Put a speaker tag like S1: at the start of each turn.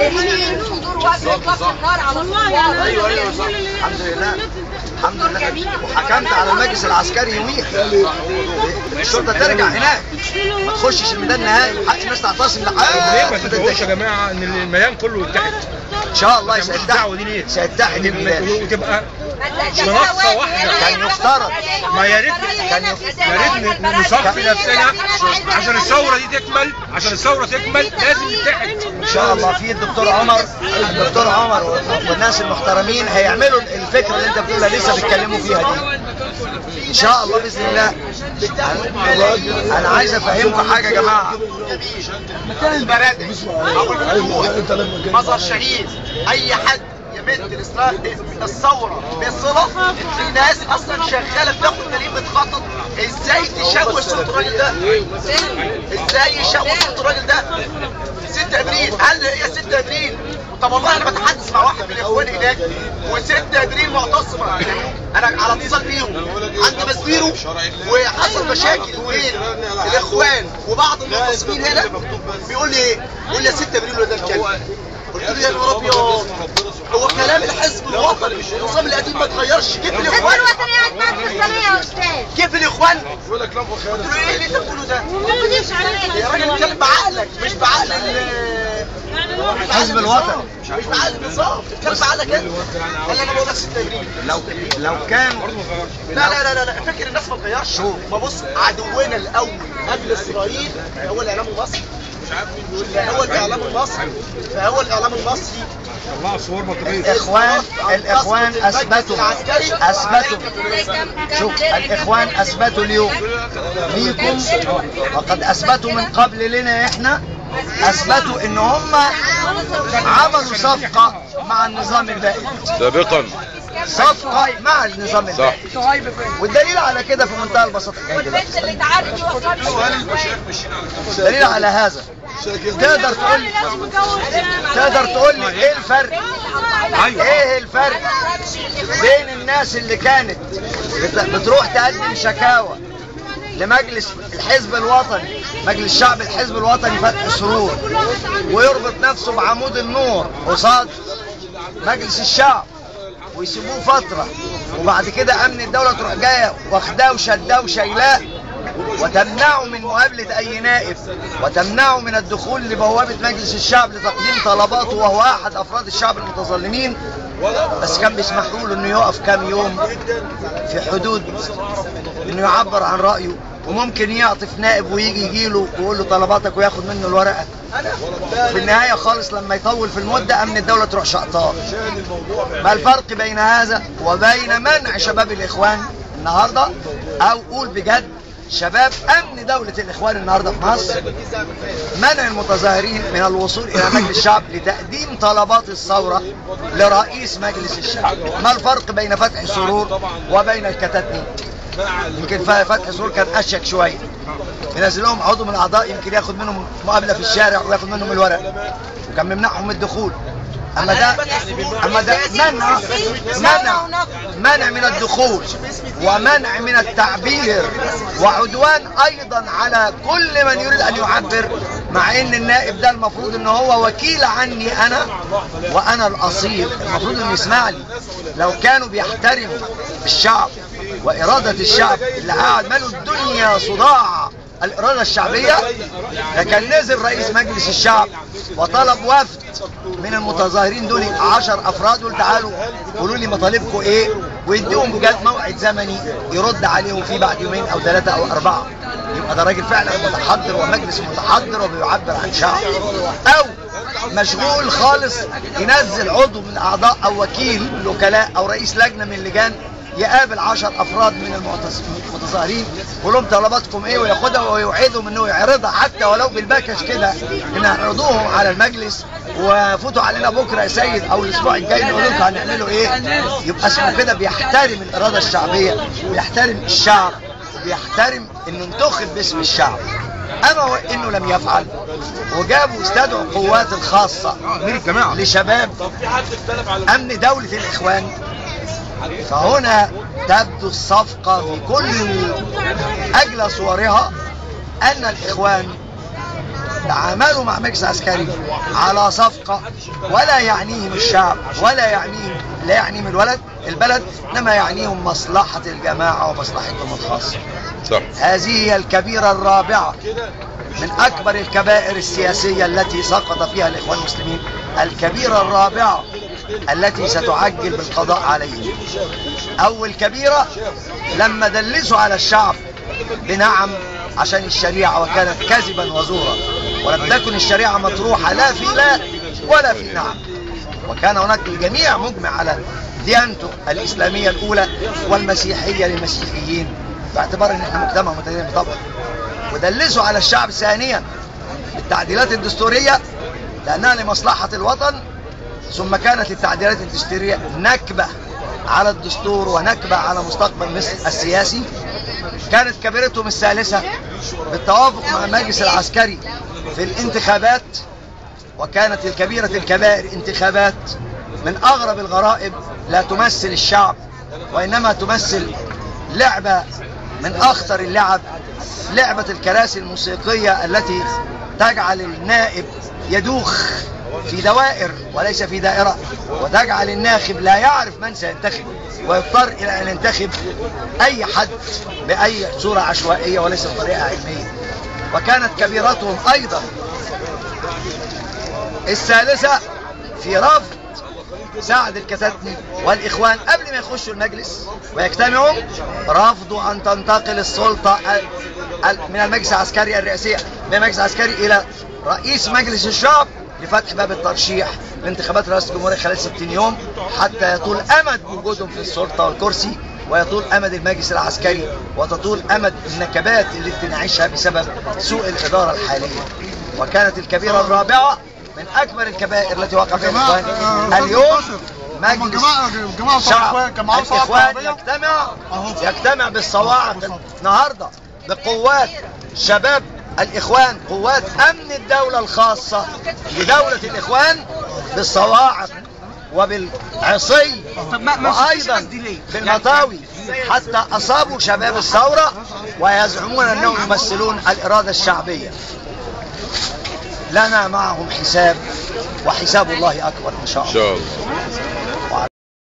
S1: حضور وقف اطلاق النار على والله.
S2: ايوه ايوه صح.
S3: الحمد لله الحمد لله. وحكمت على المجلس العسكري يوميها الشرطة ترجع هناك ما تخشش الميدان نهائي، حق الناس تعتصم لحد.
S4: ليه ما تدعوش يا جماعة ان الميدان كله يتحد؟
S3: ان شاء الله سيتحد، سيتحد الميدان
S4: وتبقى منصة واحدة.
S3: كان يفترض،
S4: ما يا ريت يا ريت نصفي نفسنا عشان الثورة دي تكمل، عشان الثورة تكمل لازم نتحد
S3: ان شاء الله. في الدكتور عمر، الدكتور عمر والناس المحترمين هيعملوا الفكرة اللي انت بتقولها لسه بيتكلموا فيها دي ان شاء الله باذن الله. انا عايز افهمكم حاجة يا جماعة.
S2: البرادعي ابو الفتوح مظهر شهيد، اي حد يمد الثورة بصله، في ناس اصلا شغالة بتاخد ملايين بتخطط ازاي تشوه صوره الراجل ده، ازاي يشوه صوره الراجل ده. 6 ابريل قال يا 6 ابريل. طب والله انا بتحدث مع واحد من اخواني هناك و6 ابريل معتصمه، انا على اتصال بيهم عند مسبيرو، وحصل مشاكل بين الاخوان وبعض المعتصمين هنا. بيقول لي ايه؟ بيقول لي 6 ابريل ولا ده الكلب. قلت له يا نهار ابيض، هو كلام الحزب الوطني النظام القديم ما اتغيرش. كيف الاخوان؟
S1: الحزب الوطني قاعد معاك في الصينية يا استاذ.
S2: كيف الاخوان؟ قلت له ايه اللي انت بتقوله ده؟ يا راجل اتكلم بعقلك مش بعقل
S3: الحزب الوطني،
S2: مش بعقل النظام، اتكلم بعقلك انت. قال لي انا بقول لك 6 ابريل.
S3: لو كان
S2: لا لا لا لا، فاكر الناس ما اتغيرش. ما بص، عدونا الاول قبل اسرائيل هو الاعلام المصري، فهو الاعلام المصري، فهو الاعلام المصري.
S3: الاخوان، الاخوان اثبتوا، اثبتوا، شوف الاخوان اثبتوا اليوم ليكم، وقد اثبتوا من قبل لنا احنا، اثبتوا ان هم عملوا صفقة مع النظام البائد
S5: سابقا،
S3: صفقة مع النظام البائد. والدليل على كده في منتهى البساطة، الدليل على هذا تقدر تقول لي، تقدر تقول لي ايه الفرق؟ ايه الفرق بين الناس اللي كانت بتروح تقدم شكاوى لمجلس الحزب الوطني، مجلس شعب الحزب الوطني فتح سرور، ويربط نفسه بعمود النور قصاد مجلس الشعب ويسيبوه فترة، وبعد كده امن الدولة تروح جاية واخداه وشداه وشايلاه وتمنعه من مقابلة أي نائب، وتمنعه من الدخول لبوابة مجلس الشعب لتقديم طلباته وهو أحد أفراد الشعب المتظلمين. بس كان بيسمحوا له إنه يقف كام يوم في حدود إنه يعبر عن رأيه، وممكن يعطف نائب ويجي يجيله ويقول له طلباتك وياخد منه الورقة. في النهاية خالص لما يطول في المدة أمن الدولة تروح شقطاه. ما الفرق بين هذا وبين منع شباب الإخوان النهاردة، أو قول بجد شباب امن دولة الاخوان النهارده في مصر، منع المتظاهرين من الوصول الى مجلس الشعب لتقديم طلبات الثورة لرئيس مجلس الشعب؟ ما الفرق بين فتح سرور وبين الكتاتني؟ يمكن فتح سرور كان اشيك شوية، ينزل لهم عضو من الاعضاء يمكن ياخد منهم مقابلة في الشارع وياخد منهم الورق، وكان ممنعهم من الدخول. اما ده، اما ده منع، منع من الدخول ومنع من التعبير وعدوان ايضا على كل من يريد ان يعبر، مع ان النائب ده المفروض ان هو وكيل عني انا، وانا الاصيل المفروض انه يسمع لي. لو كانوا بيحترموا الشعب وارادة الشعب اللي قاعد ماله الدنيا صداع الإرادة الشعبية، لكان نزل رئيس مجلس الشعب وطلب وفد من المتظاهرين دول 10 أفراد، دول تعالوا قولوا لي مطالبكم إيه، ويديهم بجد موعد زمني يرد عليهم فيه بعد يومين أو 3 أو 4. يبقى ده راجل فعلا متحضر ومجلس متحضر وبيعبر عن شعب. أو مشغول خالص ينزل عضو من أعضاء أو وكيل من الوكلاء أو رئيس لجنة من اللجان يقابل 10 افراد من المتظاهرين ويقول لهم طلباتكم ايه، وياخدها ويوعدهم انه يعرضها حتى ولو بالباكج كده، ان هنعرضوهم على المجلس وفوتوا علينا بكره يا سيد او الاسبوع الجاي نقول لكم هنعملوا ايه. يبقى اسمه كده بيحترم الارادة الشعبية، بيحترم الشعب، بيحترم انه انتخب باسم الشعب. اما انه لم يفعل، وجابوا استدعوا القوات الخاصة لشباب امن دولة الاخوان، فهنا تبدو الصفقة في كل أجل صورها أن الإخوان تعاملوا مع مجلس عسكري على صفقة، ولا يعنيهم الشعب ولا يعنيهم، لا يعنيهم البلد، إنما يعنيهم مصلحة الجماعة ومصلحتهم الخاصة.
S5: صح.
S3: هذه هي الكبيرة الرابعة من أكبر الكبائر السياسية التي سقط فيها الإخوان المسلمين، الكبيرة الرابعة التي ستعجل بالقضاء عليهم. أول كبيرة لما دلسوا على الشعب بنعم عشان الشريعة، وكانت كذبا وزورا، ولم تكن الشريعة مطروحة لا في لا ولا في نعم، وكان هناك الجميع مجمع على ديانته الإسلامية الأولى والمسيحية للمسيحيين باعتبار ان احنا مجتمع متدين طبعا. ودلسوا على الشعب ثانيا بالتعديلات الدستورية لأنها لمصلحة الوطن، ثم كانت التعديلات الدستورية نكبة على الدستور ونكبة على مستقبل مصر السياسي. كانت كبيرتهم الثالثة بالتوافق مع المجلس العسكري في الانتخابات، وكانت الكبيرة الكبائر انتخابات من أغرب الغرائب، لا تمثل الشعب وإنما تمثل لعبة من أخطر اللعب، لعبة الكراسي الموسيقية التي تجعل النائب يدوخ في دوائر وليس في دائرة، وتجعل الناخب لا يعرف من سينتخب ويضطر إلى أن ينتخب أي حد بأي صورة عشوائية وليس بطريقة علمية. وكانت كبيرتهم أيضا الثالثة في رفض سعد الكتاتني والإخوان قبل ما يخشوا المجلس ويجتمعوا، رفضوا أن تنتقل السلطة من المجلس العسكري الرئاسية من المجلس العسكري إلى رئيس مجلس الشعب لفتح باب الترشيح لانتخابات رئاسة الجمهورية خلال 60 يوم، حتى يطول أمد وجودهم في السلطة والكرسي، ويطول أمد المجلس العسكري، وتطول أمد النكبات اللي بنعيشها بسبب سوء الإدارة الحالية. وكانت الكبيرة الرابعة من أكبر الكبائر التي وقع فيها الإخوان اليوم، مجلس الشعب الإخوان يجتمع بالصواعق النهارده بقوات شباب الإخوان، قوات أمن الدولة الخاصة لدولة الإخوان، بالصواعق وبالعصي وأيضا بالمطاوي، حتى أصابوا شباب الثورة ويزعمون أنهم يمثلون الإرادة الشعبية. لنا معهم حساب، وحساب الله أكبر إن شاء الله.